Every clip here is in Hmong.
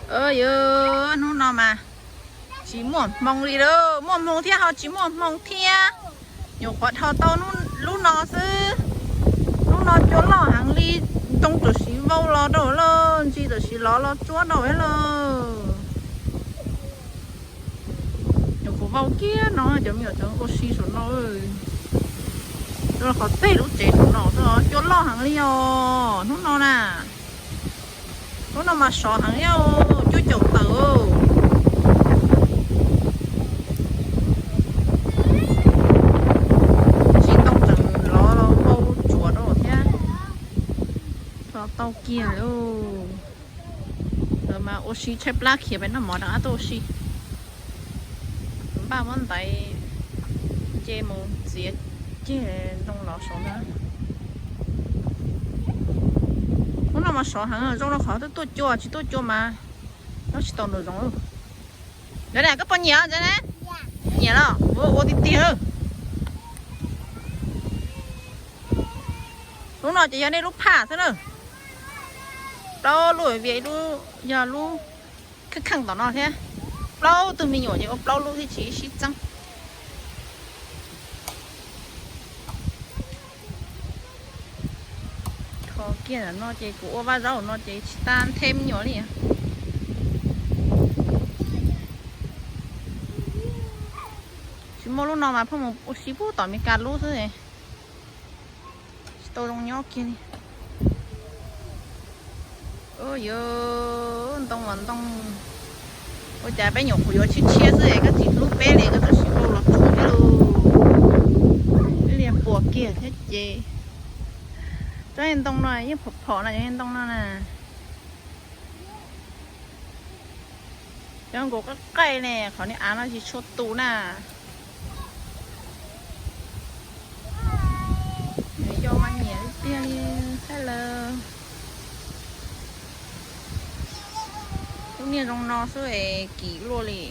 Yog hnub no mas tsis muaj hmoo li lawm, muaj hmoo thiab ho tsis muaj hmoo thiab. Nyuam qhuav dhos tau lub no xwb. Lub no cua loj heev li, ntoo tam sim vau los rau lawm, ntsis tam sim lov los tsuab rau lawm. Nyuam qhuav vau kiag no, cov me nyuam tseem ua si saum no. Rau qhov tej lub tsev saum no xwb, cua loj heev li os hnub no na. Hnub no mas sov heev li, cuaj caum tawm. Tsis tau tseem lov vau tsuas rau thiab. Tau kiag lawm. Lawv mas ua si tshaib plab khiav pem noj mov rov qab tuaj ua si. Npaj muab ntaiv nce mus txiav ceg ntoo los saum na. Hnub no mas sov heev, zoo rau qhov twb tuaj cua, tsis tuaj cua mas nyob tsis tau nraum zoov. Ntawd na, koj puas nyiam ntawd na? Nyiam los ua tiag tiag. Lub no ces yog nej lub phaj xwb na. Plaub lub vias ib lub, yog lub kheej kheej tom no thiab. Plaub tug me nyuam ces ua plaub lub thiab tsis sib txeeb. Dhos kiag no ces kuv ua vaj zaub no ces tsis tas nthe me nyuam li. Tsis muaj lub no mas pheej mus ua si puag tom Meskas lub xwb. Tsis tau zoo nyob kiag li. Yog ntoo mas ntoo, ua cas peb nyuam qhuav yuav tshiab tshiab xwb es koj tsis hlub peb li, koj tam sim vau los tsuas thiab lauj. Ib li puas kiag thiab ces. Tsob ntoo no yeej phom phom na, cov ntoo no na. Cov nkaus qab qaij ne, qhov niag av no tsis tshua tus na. Yog mas nyiam tiag li, hello. Lub niag zoo no xwb es kim luaj li.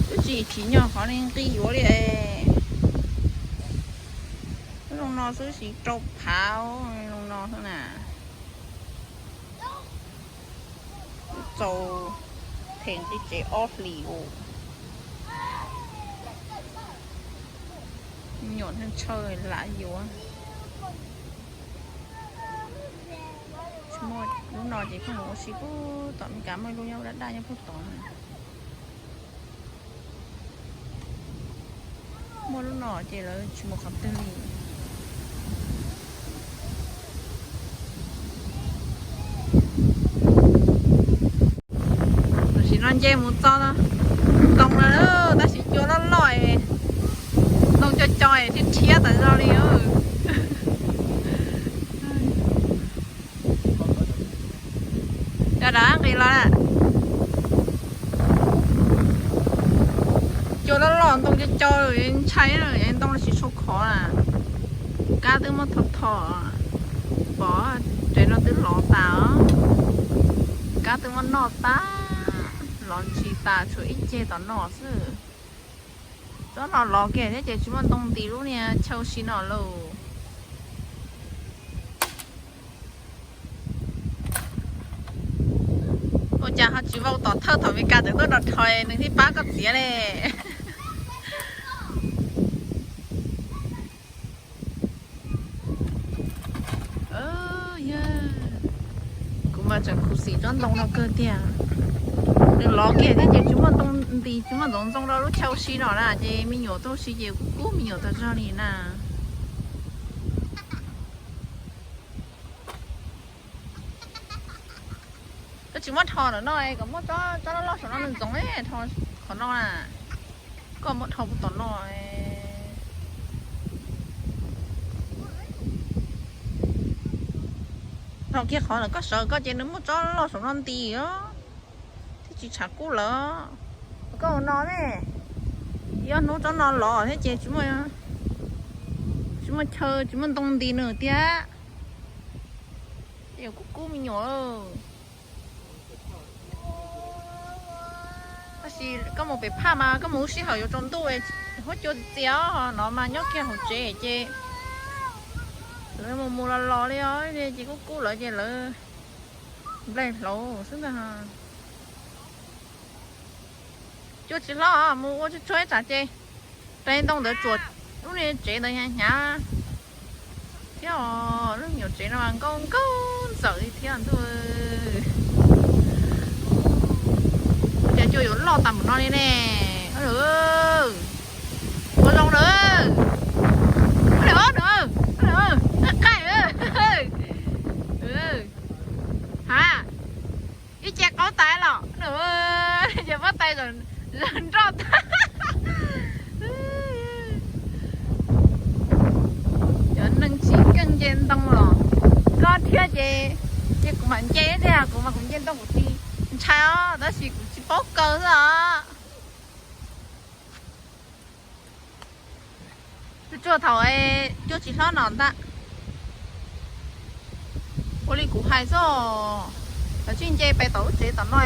Twb tsis tsim nyog qhov li nqi yuav li. Lub zoo no xwb siv rau phav, zoo no xwb na. Txaus them nqi tsev ob hlis us. Me nyuam ntshaw lam yuav. Tsis muaj lub no ces pheej mus ua si puag tom Meskas, muaj ib lub nyob daj daj nyob puag tod. Muaj lub no ces lawv tsis mus qhov twg li. Tam sim no nce mus txog ntoo no, tab sis cua loj loj, ntoo co co thiab rhiab tas zog li. Cov dav nqis los na. Cua loj loj ntoo co co ntshai, ntoo tsis tshua khov na. Kab twb muab tho tho, pom tsev no twb lov tas os. Kab twb muab noj tas, lov ntsis tas tshuav ib ceg tom no xwb. Tsob no lov kiag thiab ces tsis muaj ntoo ntis lub niag chaw si no lauj. Ua cas ho tsis vau tom thawj thaum Meskas tseem tuaj nrog rhos nws thiaj pab koj txiav li. Kuv mas tseem khuv xim tsob ntoo no kawg tiag. Nws lov kiag thiab ces tsis muaj ntoo ntis, tsis muaj ntsoov ntxoo rau lub chaw si no na, ces me nyuam tuaj si ces kuj kub me nyuam tas zog li na. Koj tsis muab rho ntawm no, kom muab tsob loj loj saum no nws ntxoov, rho qhov no na. Koj muab rho puag tom no. Rho kiag qhov ntawm koj sawv koj ces nws muaj tsob loj saum no ntis os, thiab tsis tshav kub lawm. Koj ua no ne, ib ob hnub tsob no los thiab ces tsis muaj chaw, tsis muaj ntoo ntis nws tiag. Ces kub kub me nyuam. Tab sis koj mus pem phaj mas koj mus lub sij hawm yuav tsaus ntuj, huab cua txias no mas nyob kiag hauv tsev ces lawv mus mus los los li os, ces kub kub lawv ces lawv Nplej hlauv xwb ntag. Cua tsis hlob mus ua tsuag tsuag ib tsam ces rais ntoo ntawd tsuas lub niag tsev ntawd hnyav hnyav thiab os. Lub nyuam tsev no mas nkauj nkauj ntxawm li thiab ntuj. Cas cua yuav loj tas mus no li ne. Ua zoo na. Qaij qaij. Ha, ib ce qaub tais los, ces pob tais zaws nroj tag. Cov neeg tsis keej nce ntoo los, koj thiab ces, ces kuv mam nce thiab, kuv mas kuv nce ntoo kuv tsis ntshai os, tab sis kuv tsis paub kaw xwb os. Tsuag tsuag thaum cua tsis hlob no ntag. Ua li kuv hais xwb, lawv tsis nce pem tom lub tsev tom no,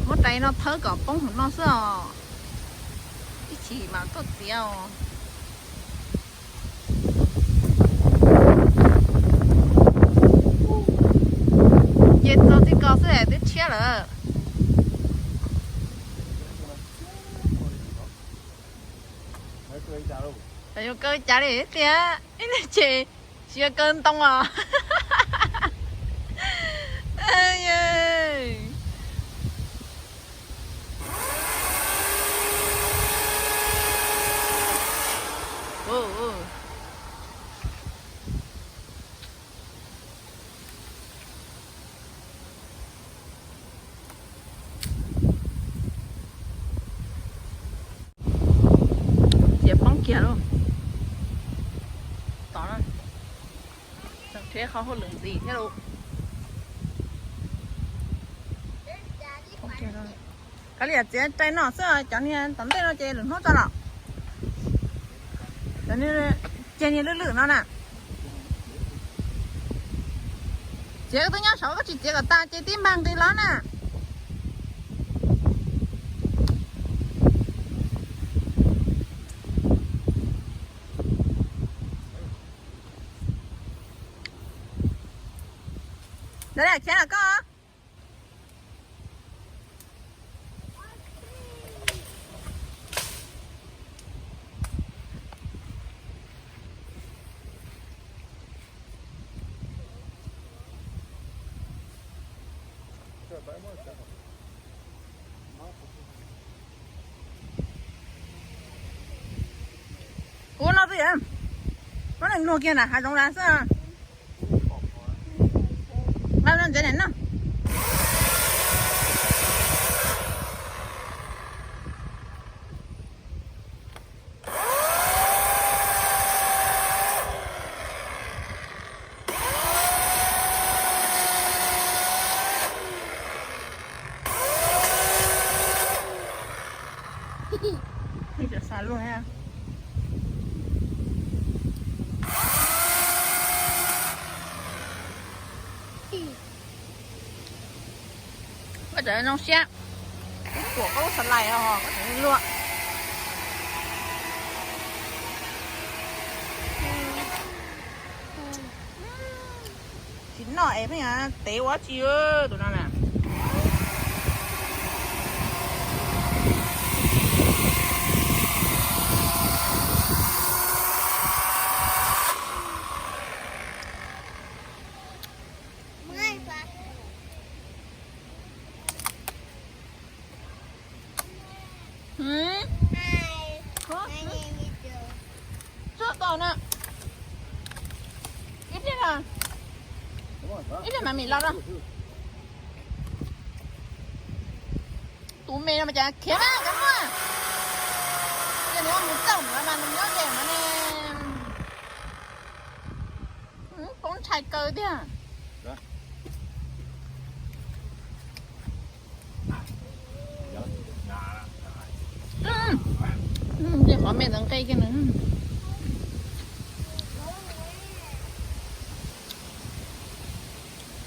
muab rais no thawb kom poob hauv no xwb os. Ib chim mas tuaj txiav os. Nce txog txij ko xwb twb tshiab lawm. Yuav kaw cas li tiag, ib niag ces tsis yuav kaw ntoo os. Txiav poob kiag lauj. Tod, tseem tshuav qhov hauj lwm ntxiv thiab lauj. Kav liam txiav rais no xwb, cov niag tom ntej no ces lwm hnub tso los. Cov niag, ceg niag lwj lwm no na. Txiav twb nyob saud, koj tsis txiav kom tas ces tib npag nqis los na. Lawv lam khiav los koj. Ua no twb yog, muab nees luag kiag na, hav zoov lawm xwb. Nqa ntsev na no. Xav luag thiab. Koj tseem zoo siab, kuv tuam koj lub xas lais os, koj tseem luag. Tsis noj es pheej tev ua tsi tus no na. Tsuag tau na. Ib pliag, ib pliag mam mim los na. Tus me no mas cas khiav mas cov muaj. Ces nws mus txog mas nws nyob ze no ne. Poob ntshai kaw tiag. Tej qhov me ntawd nqe kiag nws.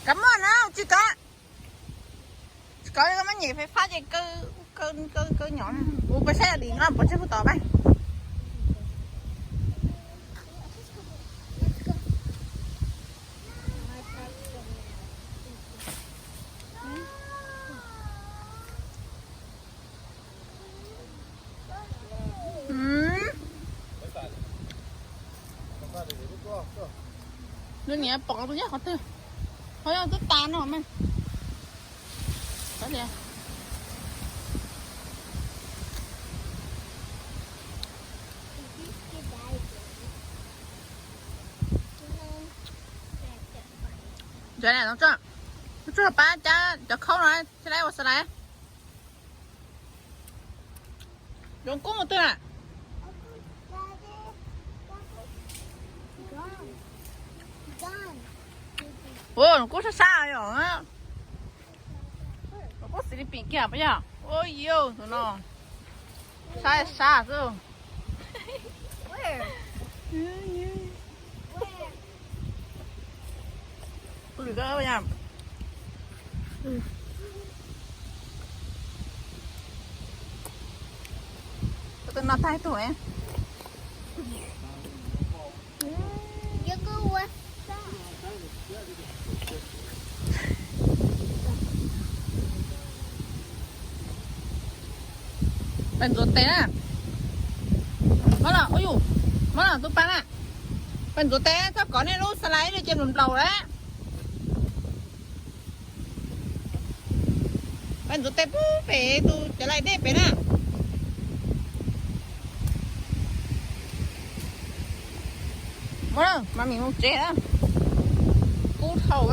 Kav muaj na, tsis kav, tsis kav koj muab nyem fais fab ces kaw, kaw, kaw nyom. Kuv pais saib dim no puas tseg puag tom pab. Nws niam pom tus nyob qhov twg? Qhov twb tas no mas. Tsuas pab cov khaub no, tsis laiv ua xav laiv. Zoov kub mus twg na? Ua, zoov kub sab sab yom. Zoov kub xis li pim kiag puas yog? Ua yus tus no sab sab xwb. Tus no tag ib tug. Pais ntxuav tes na. Mob los, ua yus, mob los tus pas na. Pais ntxuav tes, txhob kov nej lub xas lais li ces nplaum nplaum lawm. Pais ntxuav tes pub pem tus cov lais dej pem na. Muab mas mim mus tsev na. Kub dhau.